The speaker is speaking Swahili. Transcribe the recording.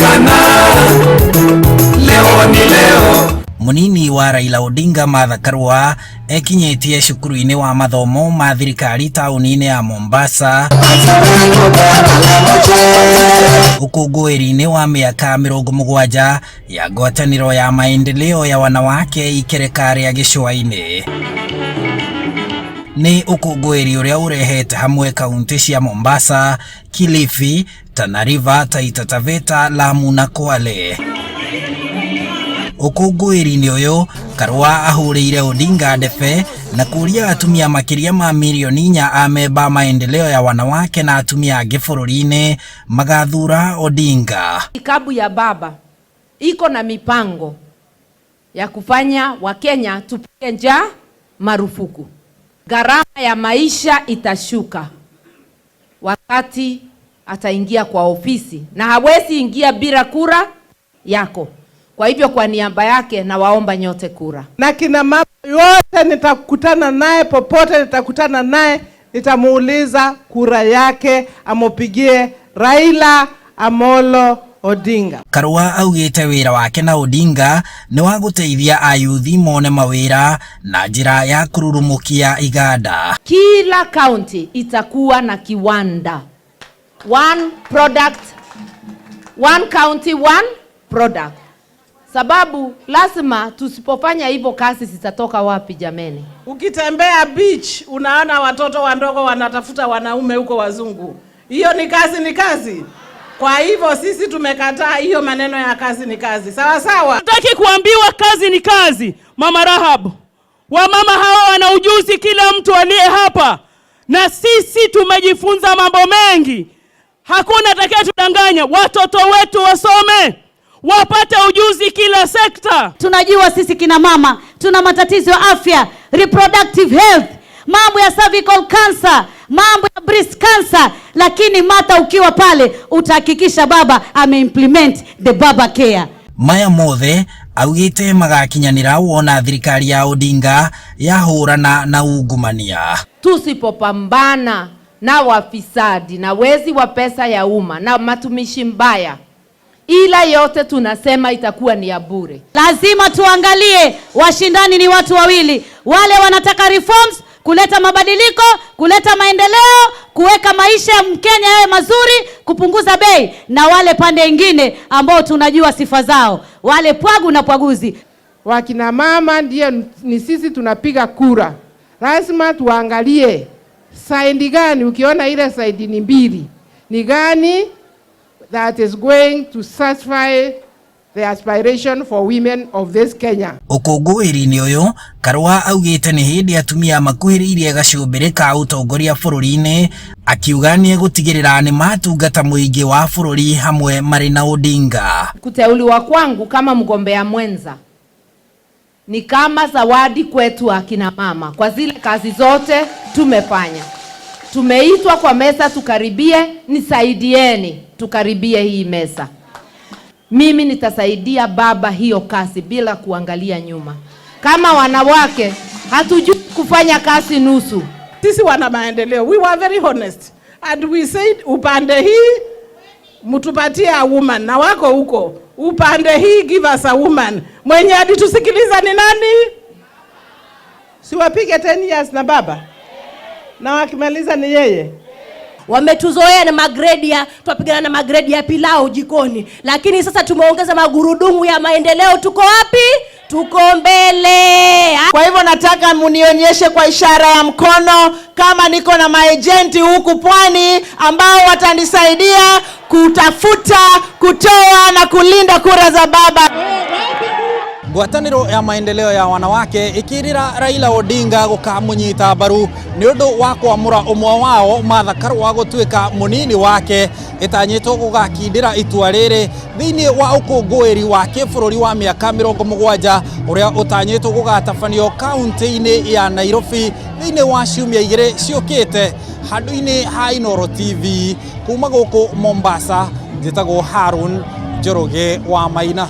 Sana, leo ni leo. Munini wa Raila Odinga Martha Karua ekinyĩtie cukuru-inĩ wa mathomo ma thirikari taũni-inĩ ya Mombasa ũkũngũĩri-inĩ wa mĩaka 70 ya ngwatanĩro ya maendeleo ya wanawake ikereka rĩa gĩcũa-inĩ. Nĩ ũkũngũĩri ũrĩa ũrehete hamwe kaunti cia Mombasa, Kilifi, Tana River, Taita Taveta, Lamu na Kwale. Ũkũngũĩri-inĩ ũyũ Karua ahũrĩire Odinga ndebe na kũria atumia makĩria ma mirioni 4 a memba maendeleo ya wanawake na atumia angĩ bũrũri-inĩ magathura Odinga. Kikapu ya baba iko na mipango ya kufanya Wakenya tupige njaa marufuku. Gharama ya maisha itashuka wakati ataingia kwa ofisi, na hawezi ingia bila kura yako. Kwa hivyo kwa niaba yake nawaomba nyote kura. Na kina mama yote nitakutana naye popote, nitakutana naye, nitamuuliza kura yake amupigie Raila Amolo Odinga. Karua augĩte wĩra wake na Odinga nĩ wa gũteithia ayuthi mone mawĩra na njĩra ya kũrurumũkia iganda. Kila county itakuwa na kiwanda. One product, one county, one product. Sababu lazima tusipofanya hivyo kazi zitatoka wapi jameni? Ukitembea beach unaona watoto wadogo wanatafuta wanaume huko wazungu. Hiyo ni kazi, ni kazi. Kwa hivyo sisi tumekataa hiyo maneno ya kazi ni kazi. Sawa sawa. Hatutaki kuambiwa kazi ni kazi. Mama Rahab, wamama hawa wana ujuzi, kila mtu aliye hapa, na sisi tumejifunza mambo mengi. Hakuna atakayetudanganya. Watoto wetu wasome, wapate ujuzi kila sekta. Tunajua sisi kina mama tuna matatizo ya afya, reproductive health, mambo ya cervical cancer, mambo ya breast cancer, lakini Martha ukiwa pale utahakikisha baba ameimplement the Baba Care. Maya mothe augĩte magakinyanĩra wona thirikari ya Odinga yahũrana na ungumania. Tusipopambana na wafisadi na wezi wa pesa ya umma na matumishi mbaya, ila yote tunasema itakuwa ni ya bure. Lazima tuangalie washindani ni watu wawili, wale wanataka reforms, kuleta mabadiliko, kuleta maendeleo, kuweka maisha ya Mkenya yawe mazuri, kupunguza bei, na wale pande ingine ambao tunajua sifa zao, wale pwagu na pwaguzi. Wakina mama ndiye ni sisi tunapiga kura. Lazima tuangalie side gani, ukiona ile side ni mbili, ni gani that is going to satisfy the aspiration for women of this Kenya. Ũkũngũĩri-inĩ ũyũ Karua augĩte nĩ hĩndĩ atumia makuhĩrĩirie gacũmbĩrĩ ka ũtongoria bũrũri-inĩ, akiuga nĩ egũtigĩrĩra nĩ matungata mũingĩ wa bũrũri hamwe marĩ na Odinga. Kuteuliwa kwangu kama mgombea mwenza ni kama zawadi kwetu akina mama kwa zile kazi zote tumefanya. Tumeitwa kwa meza tukaribie, nisaidieni tukaribie hii meza. Mimi nitasaidia baba hiyo kazi bila kuangalia nyuma. Kama wanawake hatujui kufanya kazi nusu. Sisi wana maendeleo, we were very honest and we said upande hii mtupatie a woman, na wako huko upande hii give us a woman. Mwenye alitusikiliza ni nani? Si wapige 10 years na baba, na wakimaliza ni yeye. Wametuzoea na magredi ya twapigana na magredi ya pilau jikoni, lakini sasa tumeongeza magurudumu ya maendeleo. Tuko wapi? Tuko mbele. Kwa hivyo nataka munionyeshe kwa ishara ya mkono kama niko na maejenti huku pwani ambao watanisaidia kutafuta, kutoa na kulinda kura za baba. Ngwatanĩro ya maendeleo ya wanawake ĩkĩrĩra Raila Odinga gũkamũnyita mbaru nĩ ũndũ wa kwamũra ũmwe wao Martha Karua gũtuĩka mũnini wake, ĩtanyĩtwo gũgakindĩra itua rĩrĩ thĩinĩ wa ũkũngũĩri wa kĩbũrũri wa mĩaka 70 ũrĩa ũtanyĩtwo gũgatabanio kaunti-inĩ ya Nairobi thĩinĩ wa ciumia 2 ciũkĩte. Handũ-inĩ ha Inooro TV kuma gũkũ Mombasa, njĩtagwo Harun Njoroge wa Maina.